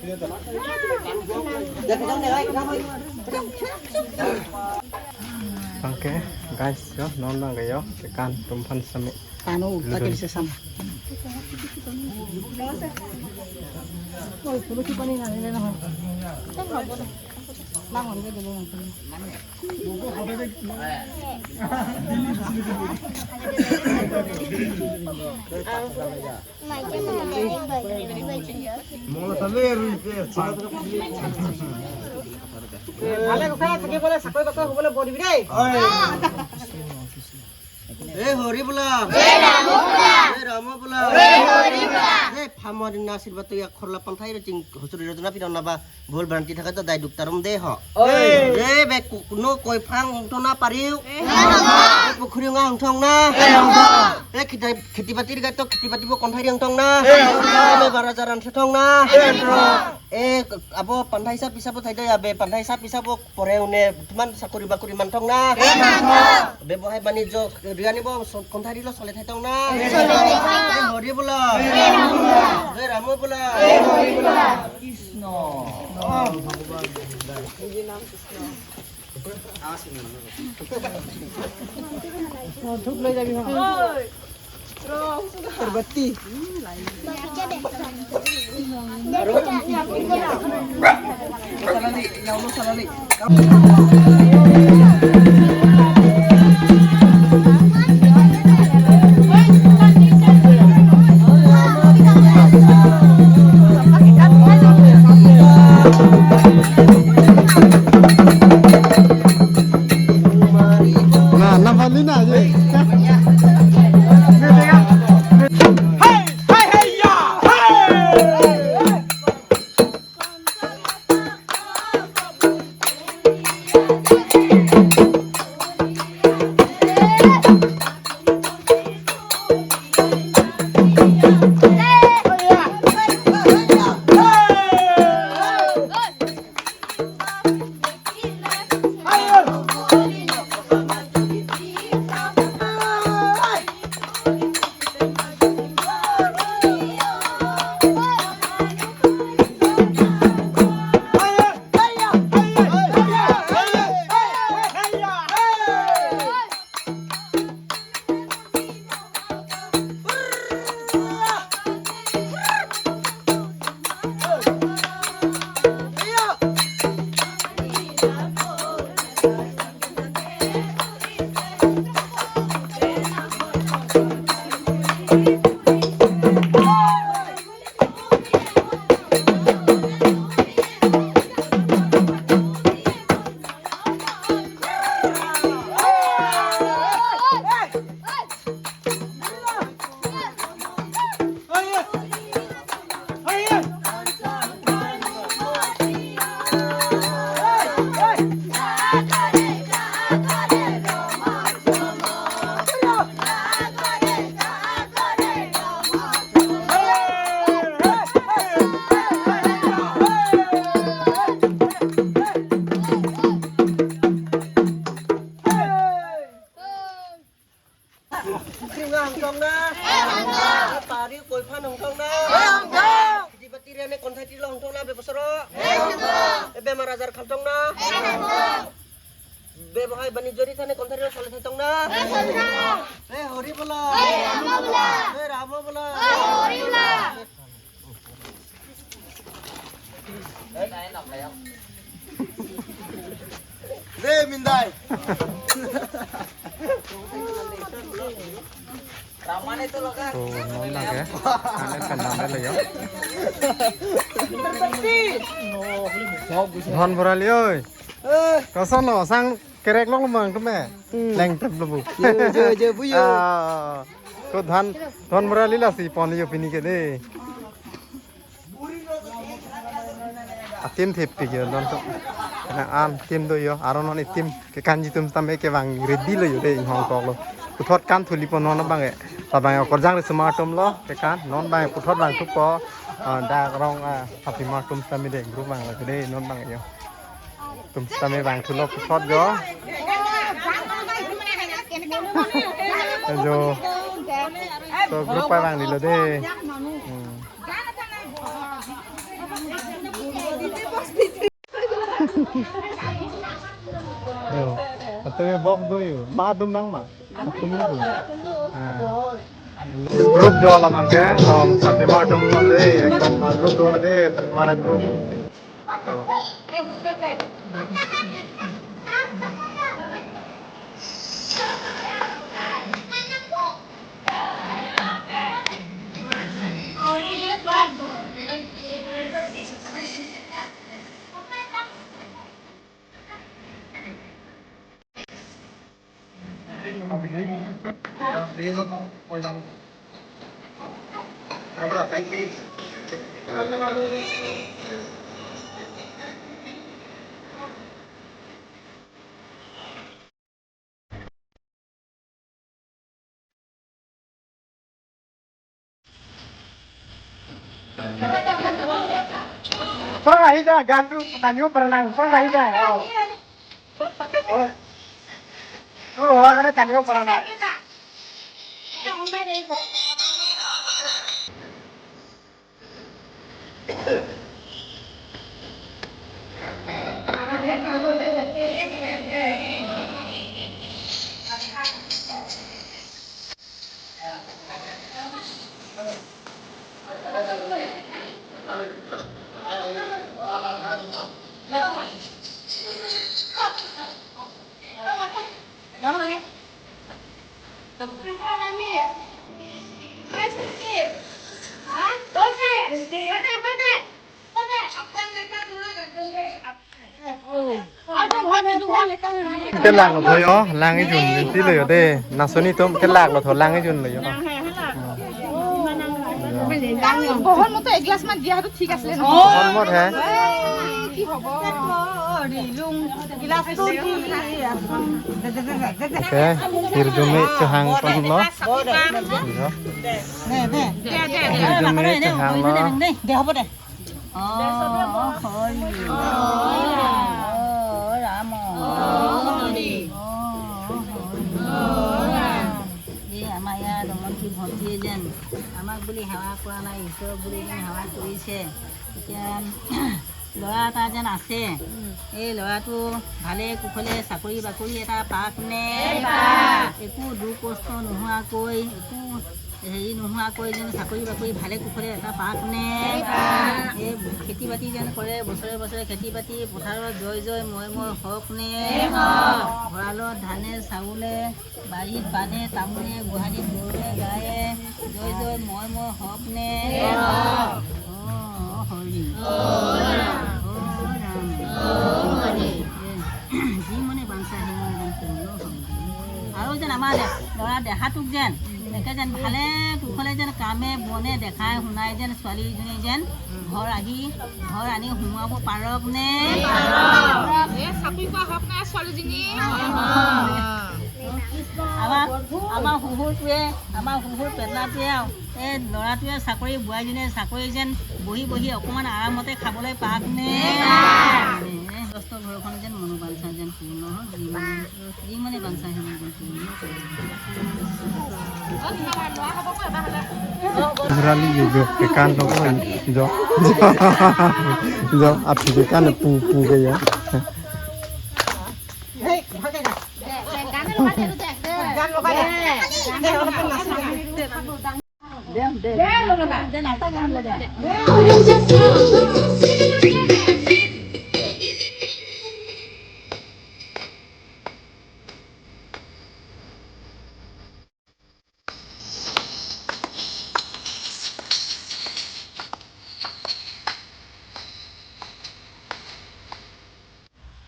Oke, guys, yo non gayo kan tumpan sami. Tano pakai sesam. Oh, perlu kita ni nak ni nak. Hari বোলা হে রাম বোলা হে ফামরি আশীর্বাদ তো খরলা পান্থাই চিং হুসুরি রজনা পিরনা বা ভুল ভ্রান্তি থাকা তো দায় দুক্তারম দে হ এ বে কোনো কই ফাং হংথনা পারিও পুখুরি nga হংথং না এ খেতি বাতির গায় তো খেতি বাতিব কন্থাই হংথং না বেমার আজাৰ আনথং না এ আবো পান্থাই সাপ পিসাবো থাইদো আবে পান্থাই সাপ পিসাবো পরে উনে কিমান চাকৰি বাকৰি মানথং না ব্যৱসায় বাণিজ্য ৰিয়ানিব কন্থাই দিল চলে থাইথং না হৰি বোলা হে ৰাম বোলা কৃষ্ণ ধূপ লৈ যাবি আগৰবাতি বেমাৰ আজাৰ খালথং না ব্যৱসায় বাণিজ্য থানে কন্থাই চলে থাকতং না হে হৰি বোলা হে ৰাম বোলা রে মিন্দাই তো নন লাগে কানে পেন্দামে লইও ধন ভরালি ঐ কসন সাং কেরেক লং লমং তুমি লেং তব লবু je je buyo তো ধান ধন ভরালি লাসি পনিও পিনি কে দে আতিম থেপ কে লন তো na an tim do yo aron non tim ke kanji tum tam ke bang ready lo yo de hong kong lo puthot kan thuli pon non bang e ta bang kor jang smart tom lo ke kan non bang puthot bang thup ko da rong happy ma tum tam de group bang lo de non bang yo tum tam bang thulo puthot yo jo to group pa bang li lo de Tapi bok do ma dum nang ma. Group jo la mang ke sate ma dum ma de ekdom group do de mana group. গানটো টানিব পৰা নাই, ওপৰত আহি যায়। তোৰ হোৱাৰ কাৰণে টানিব পৰা নাই। Cái làng là thôi ó, làng cái chun tí lười đây, nà số ni tôm cái làng là thôi làng cái chun lười ó. বহুত মতো এগিলাচ মান দিয়া সেইটো ঠিক আছিলে। বহুত হে কি হ'ব? Okay, hirjume chahang pon lo. Hirjume chahang lo. দে হ'ব দে। অ ৰাম এই আমাৰ ইয়াত ৰমন্তি ভণ্টিয়ে যেন আমাক বুলি সেৱা কৰা নাই, ঈশ্বৰ বুলি যেন সেৱা কৰিছে। এতিয়া ল'ৰা এটা যেন আছে, এই ল'ৰাটো ভালে কুশলে চাকৰি বাকৰি এটা পাক নে, একো দুখ কষ্ট নোহোৱাকৈ, একো হেৰি নোহোৱাকৈ যেন চাকৰি বাকৰি ভালে কুশলে এটা পাক নে। এই খেতি বাতি যেন কৰে বছৰে বছৰে, খেতি বাতি পথাৰত জয় জয় ময় ময় হওক নে। ভঁৰালত ধানে চাউলে, বাৰীত বানে তামোলে, গোহালিত গৰুৱে গায়ে জয় জয় ময় ময় হওক নে। অ হৰি অ ৰাম, যি মনে বাঞ্ছা সেই মনে যেন পূৰ্ণ হয়। আৰু যেন আমাৰ ল'ৰা দেহাটোক যেন একে যেন ভালে কুশলে যেন কামে বনে দেখাই শুনাই যেন ছোৱালীজনী যেন ঘৰ আহি ঘৰ আনি সোমোৱাব পাৰক নে। আমাৰ আমাৰ শহুৰটোৱে, আমাৰ শহুৰ পেটলাটোৱে এই ল'ৰাটোৱে চাকৰি, বোৱাৰীজনীয়ে চাকৰি যেন বহি বহি অকণমান আৰামতে খাবলৈ পাক নে। কষ্ট ঘৰখন যেন মনোবাঞ্ছা যেন পূৰ্ণ হওক, যি মনে বাঞ্ছা সেই যেন পূৰ্ণ। Hey,